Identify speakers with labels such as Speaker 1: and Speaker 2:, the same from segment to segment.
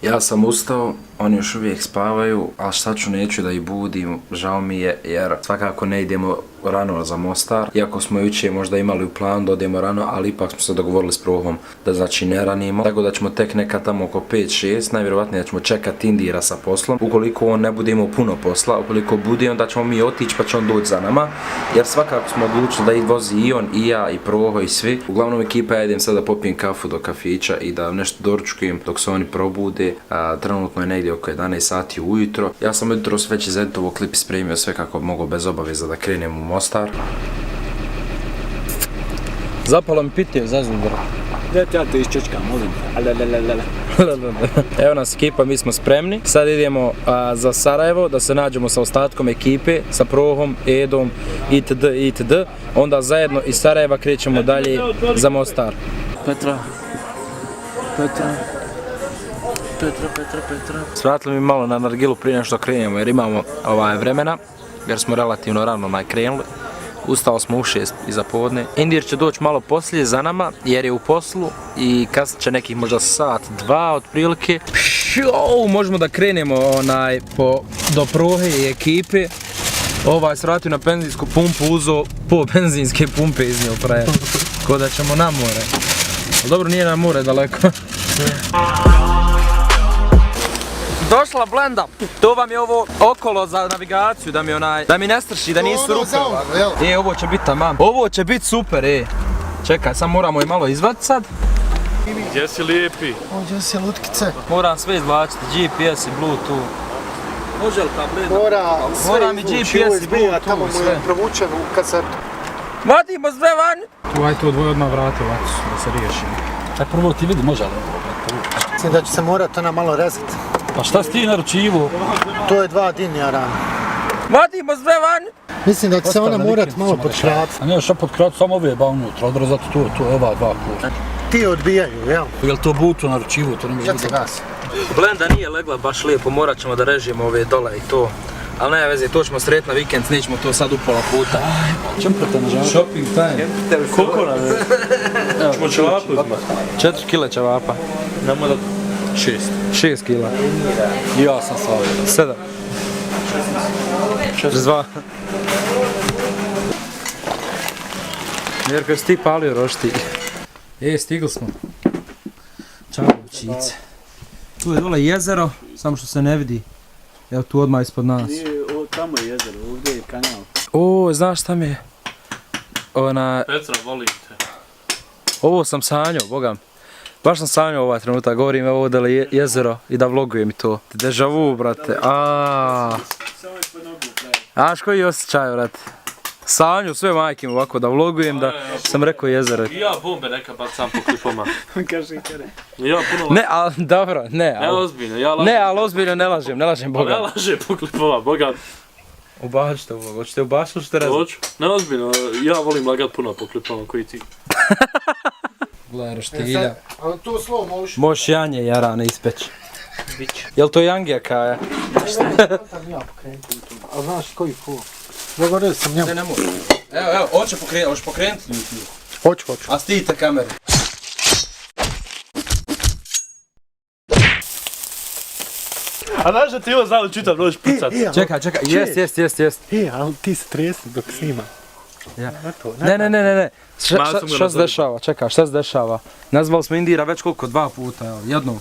Speaker 1: Ja sam ustao, oni još uvijek spavaju, ali šta ću, neću da ih budim, žao mi je jer svakako ne idemo rano za Mostar. Iako smo jučer možda imali u planu da odemo rano, ali ipak smo se dogovorili s Prohom da znači ne ranimo. Tako da ćemo tek nekad tamo oko 5-6, najvjerovatnije da ćemo čekati Indira sa poslom. Ukoliko on ne bude imao puno posla, ukoliko bude onda ćemo mi otići pa će on doći za nama. Jer svakako smo odlučili da ih vozi i on, i ja, i Proho, i svi. Uglavnom ekipa, ja idem sad da popijem kafu do kafića i da nešto doručkujem dok se oni probude. Trenutno je negdje oko 11 sati ujutro. Ja sam jutro već iz editovog klip spremio sve kako bi mogao bez obaveza da krenem u Mostar.
Speaker 2: Zapalo mi pitije za zubra.
Speaker 3: Dajte ja te iščečkam, molim te.
Speaker 2: Evo nas ekipa, mi smo spremni. Sad idemo za Sarajevo da se nađemo sa ostatkom ekipe, sa Prohom, Edom itd. Onda zajedno iz Sarajeva krećemo dalje za Mostar.
Speaker 3: Petra.
Speaker 2: Svratili mi malo na nargilu prije nešto krenemo jer imamo vremena, jer smo relativno rano krenuli. Ustao smo u 6 iza podne. Indir će doći malo poslije za nama jer je u poslu i kasnije će nekih možda sat, dva otprilike. Možemo da krenemo do Prohe i ekipe. Se vratio na benzinsku pumpu, uzeo po benzinske pumpe iznio frajer. Ko da ćemo na more. Ali dobro, nije na more daleko. Došla blenda, to vam je ovo okolo za navigaciju, da mi ne strši, da nisu rupe. Ovo će biti tamam. Ovo će biti super, Čekaj, sad moramo je malo izvaditi sad.
Speaker 3: Gdje si lijepi?
Speaker 4: Gdje si lutkice?
Speaker 2: Moram sve izvlačiti, GPS i Bluetooth. Može li ta blenda? Mora mi GPS i Bluetooth,
Speaker 4: tamo mu je provučen u kasetu.
Speaker 2: Vadimo sve van!
Speaker 5: Tu dvoj odmah vrati ovako da se riješimo.
Speaker 3: Čak prvo ti vidi, može li?
Speaker 4: Mislim da će se morat ona malo rezati.
Speaker 3: Pa šta si ti naručivo?
Speaker 4: To je 2 dinara.
Speaker 2: Vadimo sve van!
Speaker 4: Mislim da će se ona morat malo podkratiti.
Speaker 3: A ne, šta podkratiti, samo ove ba unutra, odrezati to je ova 2 puta.
Speaker 4: Ti odbijaju, jel?
Speaker 3: Jel to butu naručivo, to ne može biti.
Speaker 2: Blenda nije legla baš lijepo, morat ćemo da režimo ove dole i to. Ali nema veze, to ćemo sret na vikend, nećemo to sad upola puta.
Speaker 3: Čemprate na žalu?
Speaker 2: Shopping time.
Speaker 3: Koliko nam je? Čemo ćevapu uzmati?
Speaker 2: 4 kile ćevapa.
Speaker 3: Nemo da 6.
Speaker 2: 6 kila.
Speaker 3: I ja sam savio.
Speaker 2: 7. 42. Jerko, jesi ti palio roštilj? Stigli smo. Čao, čice. Tu je dole jezero, samo što se ne vidi. Evo tu odmah ispod nas.
Speaker 3: Tamo je jezero, ovdje je kanal.
Speaker 2: Znaš šta mi je?
Speaker 3: Petra, volim te.
Speaker 2: Ovo sam sanjao, bogam. Baš sam sanjao ovaj trenutak, govorim evo da je jezero i da vlogujem i to. Deja vu, brate, Znaš koji osjećaj, brate? Sanju sve majke ovako da vlogujem, da sam rekao jezero.
Speaker 3: I ja bombe neka bacam po klipoma.
Speaker 4: Kaži kare.
Speaker 3: Ja puno...
Speaker 2: Ne, ali dobro, ne.
Speaker 3: Ozbiljno, ja lažem.
Speaker 2: Ne, ali ozbiljno ne lažem, boga.
Speaker 3: Ne lažem po klipoma, boga.
Speaker 2: Ubačite ovo, hoćete ubačiti ili ćete rezati?
Speaker 3: Hoću, ne ozbiljno, ja volim lagat puno po klipoma koji ti.
Speaker 2: Gledaj roštilja.
Speaker 4: Ali tu slow motion.
Speaker 2: Možeš janje jarane ispeći. Jel to jangija kaja?
Speaker 4: A znaš koji ko? Dogovorio sam njemu.
Speaker 2: Ne mogu. Evo, hoćeš pokrenuti ljudi.
Speaker 4: Hoću.
Speaker 2: A stijite kameru.
Speaker 3: A znaš da ti ovo znao čitav noć pucat?
Speaker 2: Čekaj, jest.
Speaker 4: Ali ti se tresni dok snima.
Speaker 2: Ne. Šta se dešava? Čekaj, šta se dešava? Nazvali smo Indira već koliko? 2 puta, evo, jednom.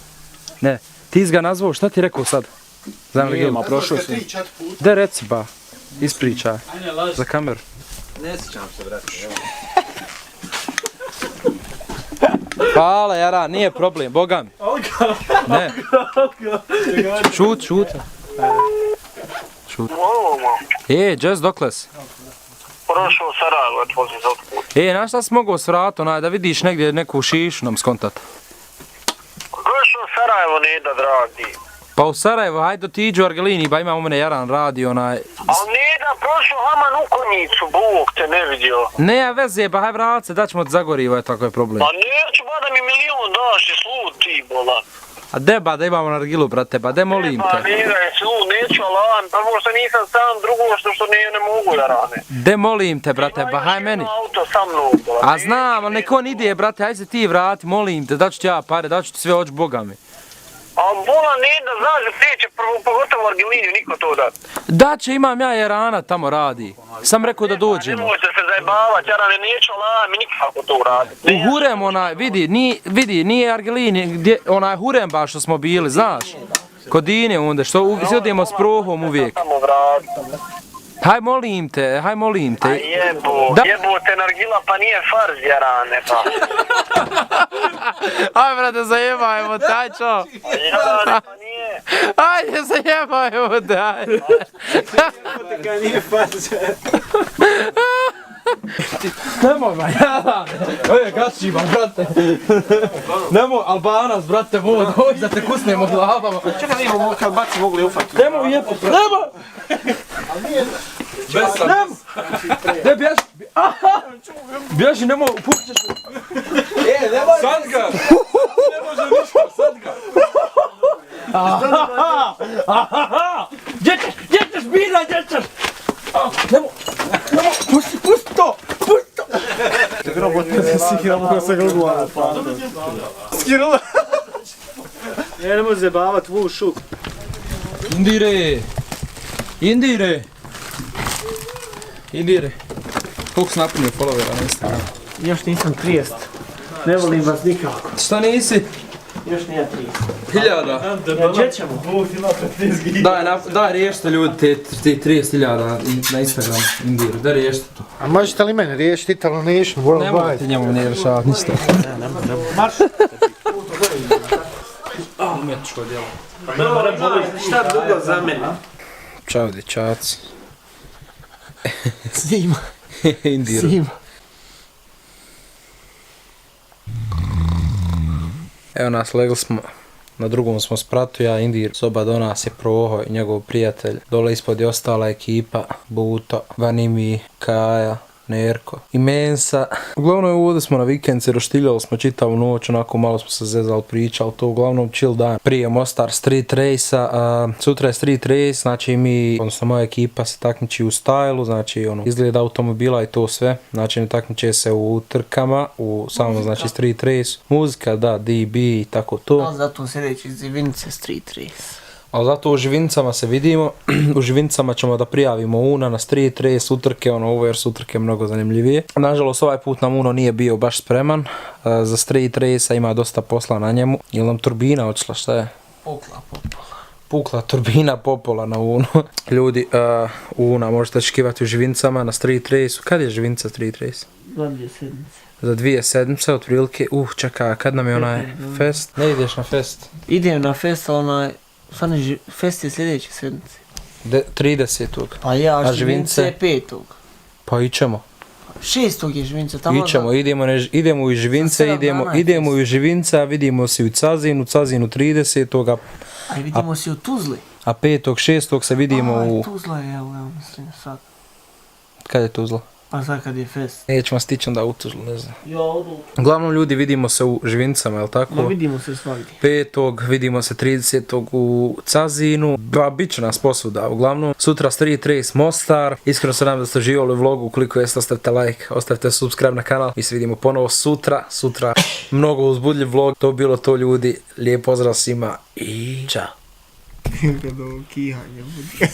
Speaker 2: Ne, ti si ga nazvao, šta ti rekao sad?
Speaker 3: Nema, prošao sam.
Speaker 2: Da reci ba, ispričaj. Za kameru.
Speaker 1: Ne sjećam se, brate, evo.
Speaker 2: Hvala, Jara, nije problem, boga mi. Ne. Šut. Jess, dokle si?
Speaker 6: Prošao Sarajevo, vozi za otput.
Speaker 2: Na šta si mogao svrati, da vidiš negdje neku šišu nam skontat?
Speaker 6: Prošao Sarajevo, Neda, dragi.
Speaker 2: Pa u Sarajevo, hajde otiđi u Argelini, ba ima u mene Jaran radi,
Speaker 6: Ali Neda, prošao Haman u konjicu, Bog te ne vidio.
Speaker 2: Ne, veze, ba haj vrat se, daćemo od Zagoriva, tako je problem.
Speaker 6: Pa neću ba da mi milion daš i slud ti, bola.
Speaker 2: A deba da imamo nargilu, brate, ba de molim te.
Speaker 6: Pa Neda, slud, neću alan, prvo što nisam sam, drugo što ne mogu da rane.
Speaker 2: De molim te, brate, ba haj meni.
Speaker 6: Auto sa mnom, bola.
Speaker 2: A znam, ali neko on ide, brate, hajde se ti vrati, molim te, daću ti ja pare, daću ti sve, ođu Boga mi.
Speaker 6: A A bola ne da znaš da neće pogotovo Argeliniju niko to da.
Speaker 2: Da će, imam ja Jerana tamo radi. Sam rekao da dođemo.
Speaker 6: Nemojte se zajebavati, Jarane, neću mi nikako to uraditi.
Speaker 2: U Hurem onaj, vidi, nije Argelini, gdje, onaj Hurem baš što smo bili, znaš? Kod Dine onda, što sjedimo s prohom uvijek.
Speaker 6: Samo vrati.
Speaker 2: Haj molim te.
Speaker 6: A jebote nargila pa nije farz, Jarane, pa.
Speaker 2: Aj brate, zajebajmo, taj čo.
Speaker 6: Jarane, pa nije.
Speaker 2: Ajde, zajebajmo, daj.
Speaker 4: Kad nije faze.
Speaker 2: Nemoj ma, Jarane. Ovo je gačima, brate. Nemoj, Albanac, brate, vod, hoć da te kusnemo glavama.
Speaker 4: Čekaj, nije kad baci mogli ufati.
Speaker 2: Nemoj jebati, nemoj! Nemoj! Ne, bježi! Bježi, nemoj, pukćeš me! Nemoj! Sad ga! Ne može ništa, sad ga! Gdje ćeš, Bila, gdje ćeš? Nemoj! Pusti to!
Speaker 4: Skiralo se glugla. Skiralo. Ne može zabavat vušu.
Speaker 2: Indire! Koliko si napunio followera na Instagramu?
Speaker 4: Još nisam 30. Ne volim vas nikako.
Speaker 2: Šta nisi?
Speaker 4: Još nije 30.
Speaker 2: 1000.
Speaker 4: Gdje ćemo?
Speaker 2: Daj riješite ljudi te 30.000 na Instagramu, Indiru, daj riješite to.
Speaker 4: A možete li mene riješiti Italo Nation Worldwide?
Speaker 2: Nemoj ti njemu ne rješavati ništa.
Speaker 4: Marš!
Speaker 2: Umjetničko djelo.
Speaker 4: Šta drugo za mene?
Speaker 2: Ćao dječaci.
Speaker 4: Snima.
Speaker 2: Indiru.
Speaker 4: Snima.
Speaker 2: Evo nas, legli smo, na drugom smo spratu, ja Indir, soba do nas je Proho i njegov prijatelj. Dole ispod je ostala ekipa, Buto, Vanimi, Kaja, Nerko i Mensa. Uglavnom ovdje smo na vikend, se roštiljali smo čitavu noć, onako malo smo se zezali, pričali, to uglavnom chill dan. Prije Mostar Street Race-a, sutra je Street Race, znači mi, odnosno moja ekipa se takmiči u stylu, znači ono, izgleda automobila i to sve. Znači ne takmiče se u trkama, u samom znači Street Race. Muzika, da, DB i tako to.
Speaker 7: Ali zato sljedeći iz Ivinice Street Race.
Speaker 2: Ali zato u Živincama se vidimo, u Živincama ćemo da prijavimo Una na Street Race, utrke, ovo jer su utrke mnogo zanimljivije. Nažalost ovaj put nam Uno nije bio baš spreman, za Street Race ima dosta posla na njemu. Ili nam turbina otišla, šta je? Pukla turbina popola na Uno. Ljudi, Una možete očekivati u Živincama na Street Race. Kad je Živinca Street Race?
Speaker 7: Za 2 sedmice.
Speaker 2: Za 2 sedmice, otprilike. Čekaj, kad nam je onaj fest? Ne ideš na fest?
Speaker 7: Idem na fest, stvarno fest je sljedeće sedmice.
Speaker 2: 30.
Speaker 7: Pa ja, Živince je 5.
Speaker 2: Pa ićemo.
Speaker 7: 6. je Živince, tamo
Speaker 2: Ićemo, idemo u Živince, idemo u Živince, a vidimo se u Cazinu 30.
Speaker 7: A vidimo se u Tuzli.
Speaker 2: A 5. 6. se vidimo u...
Speaker 7: Tuzla je, evo mislim sad.
Speaker 2: Kad je Tuzla?
Speaker 7: Pa sad kad je fest.
Speaker 2: Nećemo stići onda u Tuzlu, ne znam.
Speaker 7: Ja odu.
Speaker 2: Uglavnom ljudi vidimo se u Živincama, jel tako?
Speaker 7: Ma vidimo se svakdje.
Speaker 2: 5. vidimo se 30. u Cazinu, bit će nas posvuda. Uglavnom, sutra Street Race Mostar. Iskreno se nadam da ste živjeli u vlogu, ukoliko jeste ostavite like, ostavite subscribe na kanal. Mi se vidimo ponovo sutra mnogo uzbudljiv vlog. To bilo to ljudi, lijep pozdrav svima i čao.
Speaker 7: Kad ovo kihanje bude.